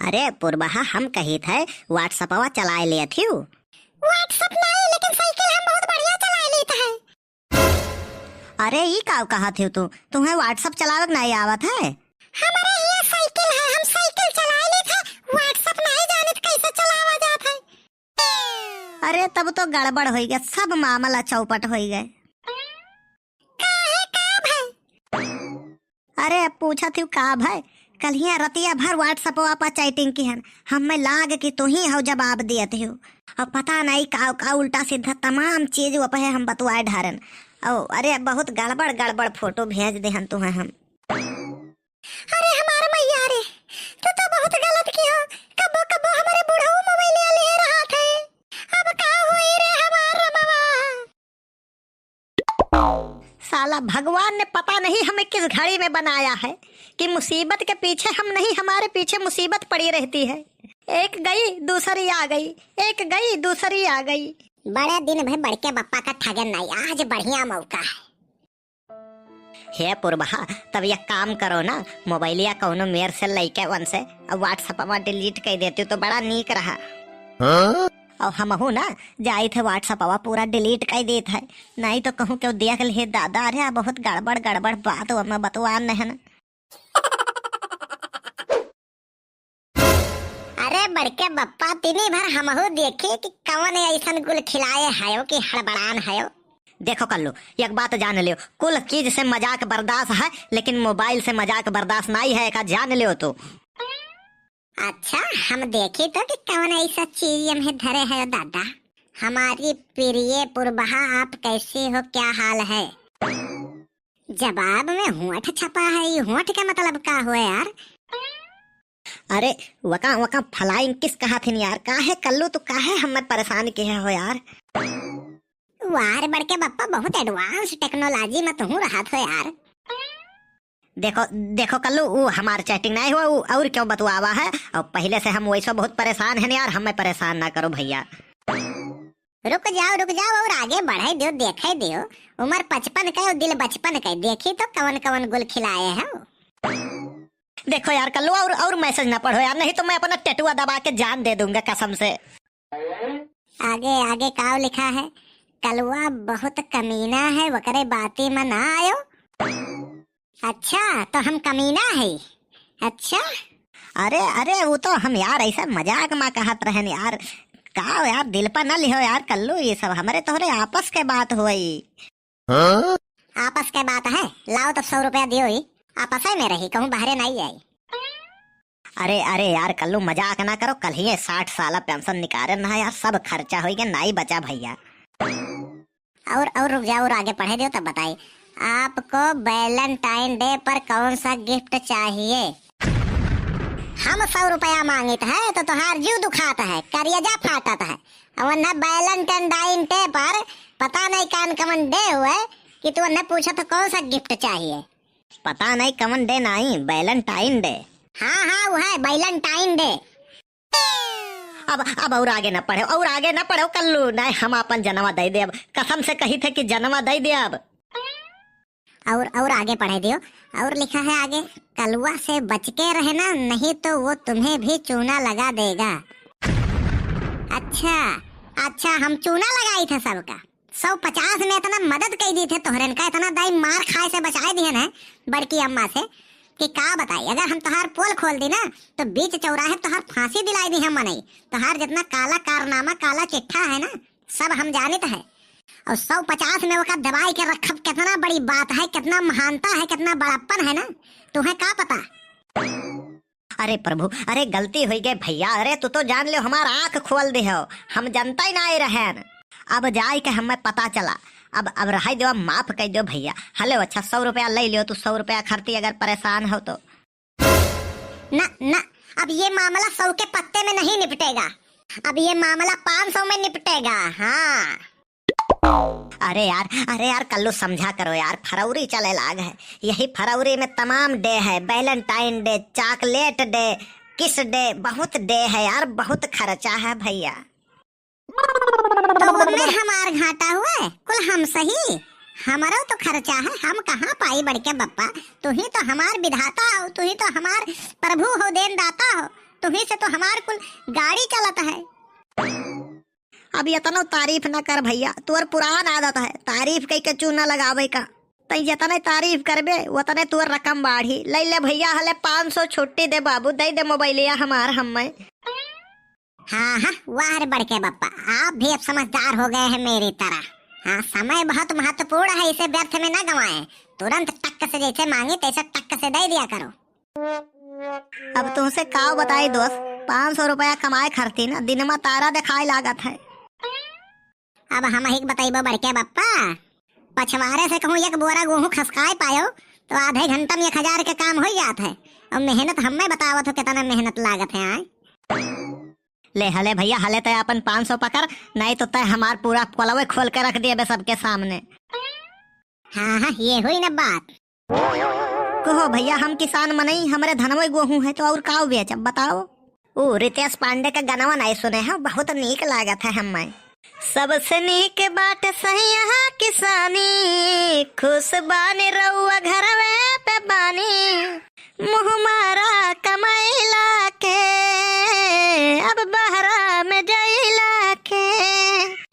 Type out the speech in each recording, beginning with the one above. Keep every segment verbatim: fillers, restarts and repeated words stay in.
अरे पुरबहा, हम कहित है WhatsAppवा चलाए लेत हिउ। WhatsApp नहीं, लेकिन साइकिल हम बहुत बढ़िया चलाए लेत है। अरे ई का कहत हिउ तू? तुहैं WhatsApp चलावे के नहीं आवत है? हमरे हियाँ साइकिल है, हम साइकिल चलाए लेत है, WhatsApp नहीं जानित कैसे चलावा जात है। अरे तब तो गड़बड़ होइ गए, सब मामला चौपट होइ गए। काहे, का भय? अरे अब पूछत हिउ का भय? कल्हियाँ रतिया भर WhatsAppवा पर chatting किहन, हम्मे लाग कि तुही हौ जवाब दियत हिउ। अब पता नहीं का का उल्टा सीधा तमाम चीज वो पे हम बतुआए ढारन। औ अरे बहुत गड़बड़ गड़बड़ फोटो भेज देहन तुहैं हम। अरे हमार मैया रे, तू तो बहुत गलत किहो। कबो कबो हमरे बुढ़ऊ मोबाइल लिहे रहत है। अब का होई रे हमार रमवा? साला भगवान ने पता नहीं हमें किस घड़ी में बनाया है कि मुसीबत के पीछे हम नहीं, हमारे पीछे मुसीबत पड़ी रहती है। एक गई, दूसरी आ गई, एक गई, दूसरी आ गई। बड़े दिन भर बड़के बप्पा का ठगन नहीं, आज बढ़िया मौका है। हे पुरबहा, तब एक काम करो ना, मोबाइलिया कौनो मेर से लइके वन से अब WhatsAppवा delete कर देती तो बड़ा नीक रहा। हाँ? और हमहू ना जाइत है WhatsAppवा पूरा delete कर देत है, नहीं तो कहूँ केहू देख लिहे दादा, अरे बहुत गड़बड़ गड़बड़ बात ओमे बतुआन है ना। अरे बड़के बप्पा, तिनी भर हमहू देखी कि कवन ऐसन गुल खिलाए हयो कि हड़बड़ान हयो। देखो कल्लू, एक बात जान लियो, कुल चीज से मजाक बर्दाश्त है, लेकिन मोबाइल से मजाक बर्दाश्त नहीं है, एका जान लियो तू। अच्छा, हम देखी तो कि कवन ऐसा चीज हमें धरे हयो दादा। हमारी प्रिय पुरबहा, आप कैसे हो, क्या हाल है? जवाब में होंठ छपा है, ये होंठ का मतलब का हुआ यार? अरे, वका, वका flying kiss कहा थिन यार, काहे कल्लू तू काहे हमें परेशान किहे हो यार? वाह रे बड़के बप्पा, बहुत advance technology में तुहूँ रहत हो यार। देखो, देखो कल्लू, ऊ हमार chatting नहीं हुआ, ऊ और क्यों बतुआवा है, और पहले से हम वैसो बहुत परेशान हैं यार, हमें परेशान ना करो भैया। रुक जाओ, रुक जाओ, और आगे बढ़े दियो, देखे दियो। उम्र पचपन के और दिल बचपन के, देखी तो कवन कवन गुल खिलाए हो। देखो यार कल्लू, और, और message ना पढ़ो यार, नहीं तो मैं अपना टेटुआ दबा के जान दे दूंगा कसम से। आगे, आगे काव लिखा है? कलुआ बहुत कमीना है, वकरे बाती में ना आयो। अच्छा, तो हम कमीना है? अच्छा। अरे, अरे, वो तो हम यार ऐसा मजाक में कहत रहन यार। का यार, दिल पर ना लिहो यार कल्लू, ये सब हमरे तोहरे आपस के बात होई। हाँ? आपस के बात है, लाओ तो सौ रुपया दियो ही, आपस में रही, कहूँ बाहरे नहीं आई। अरे, अरे यार कल्लू, मजाक ना करो, कल ही ये साठ साल पेंशन निकाले ना यार, सब खर्चा होई के नाई बचा भैया। और, और रुक जाओ, और आगे पढ़े दियो तब बताई। आपको Valentine Day पर कौन सा gift चाहिए? हम सौ रुपया मांगित है तो तोहार जीव दुखात है, करियजा फाटत है। और वन्ना Valentine Day पर पता नहीं कान कमन day हुए कि तू वन्ना पूछत हो कौन सा gift चाहिए। पता नहीं कमन day नहीं, Valentine Day। हाँ, हाँ, वो है Valentine Day। अब, अब और आगे न पढ़ो, और आगे न पढ़ो कल्लू, नहीं हम अपन जनवा दे देब, कसम से कही थे कि जनवा दे देब। और, और आगे पढ़े दियो, और लिखा है आगे, कलुआ से बच के रहना, नहीं तो वो तुम्हें भी चूना लगा देगा। अच्छा, अच्छा, हम चूना लगाई थे सबका। सौ पचास में इतना मदद कई दी थे तोहरन का, इतना दाई मार खाए से बचाए दिहन है बड़की अम्मा से कि का बताई। अगर हम तोहार पोल खोल दी ना तो बीच चौराहे तोहार फांसी दिलाई दी हम मनई। तोहार जितना काला कारनामा, काला चिट्ठा है ना, सब हम जानित है। और सौ पचास में ओका दबाई के रखब कितना बड़ी बात है, कितना महानता है, कितना बड़प्पन है ना, तुम्हें का पता। अरे प्रभु, अरे गलती होई गए भैया, अरे तू तो जान लो हमार आँख खोल दे हो, हम जनता ही ना आए रहन। अब जाए के हमें पता चला, अब, अब रहाई दो, माफ कर दो भैया। हेलो, अच्छा सौ रुपया ले लियो तू, सौ रुपया खरती अगर परेशान हो तो। ना, ना, अब ये मामला सौ के पत्ते में नहीं निपटेगा, अब ये मामला पाँच सौ में निपटेगा। हाँ। अरे यार, अरे यार, कल्लू समझा करो यार, फरौरी चले लाग है। यही फरौरी में तमाम day है, Valentine Day, chocolate day, kiss day, बहुत day है यार, बहुत खर्चा है भैया। तो ओमे हमार घाटा हुए, कुल हम सही, हमारो तो खर्चा है, हम कहाँ पाई बड़के बप्पा, तू ही तो हमार विधाता हो, तू ही तो हमार प्रभु हो, देन दाता हो, तुही से तो हमार कुल गाड़ी चलत है। अब यतनो तारीफ न कर भइया, तोर पुरान आदत है तारीफ कइ के चूना लगावे का। तइ जतने तारीफ करबे, वतने तोर रकम बाढ़ी। लइ ले भइया, हले पाँच सौ छुट्टी दे बाबू, दइ दे मोबाइलिया हमार हम्मे। हाँ, हाँ, वाह रे बड़के बप्पा, आप भी अब समझदार हो गए हैं मेरी तरह। हाँ, समय बहुत महत्वपूर्ण है, इसे व्यर्थ में न गंवाएं। तुरंत टक से जैसे मांगी तैसे टक से दे दिया करो। अब तुहसे काव बताई दोस्त, पाँच सौ रुपया कमाए खातिर न दिनमा तारा देखाए लागत है। अब हमहिक बतइबो बड़के बप्पा, पछवारे से कहूँ एक बोरा गोहूँ खसकाए पायो तो आधे घंटा में एक हजार के काम होइ जात है। अउर मेहनत हम्मे बतावत हो, कितना मेहनत लागत है आए। ले हले भइया, हले तय अपन पाँच सौ पकड़, नहीं तो तय हमार पूरा पोलवे खोल के रख दिए बे सबके सामने। हाँ, हाँ, ये हुई न बात। कहो भइया, हम किसान मनई, हमरे धनवे गोहूँ है तो अउर काव बेचब बताओ? ऊ रितेश पांडे का गनवा नहीं सुने हो, बहुत नीक लागत है हम्मे। सबसे नीक बाट सहिया किसानी, खुश बानी रउआ घरवे पे बानी। मुँह मारा कमैला के, अब बहरा में जइला के।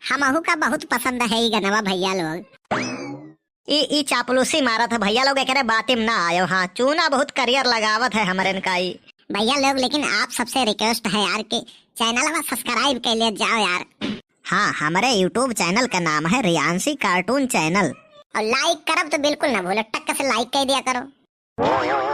हमहू का बहुत पसंद है ई गनवा भइया लोग। ई, ई चापलूसी मारत है भइया लोग, एकरे बाती में ना आयो। हाँ, चूना बहुत करियर लगावत है हमरेन का ई। भइया लोग, लेकिन आप सबसे request है यार कि चैनलवा subscribe कर ले जाओ यार। हाँ, हमरे YouTube चैनल का नाम है रियांशी कार्टून चैनल। अउर like करब तो बिल्कुल ना भूलो, टक से like कर दिया करो।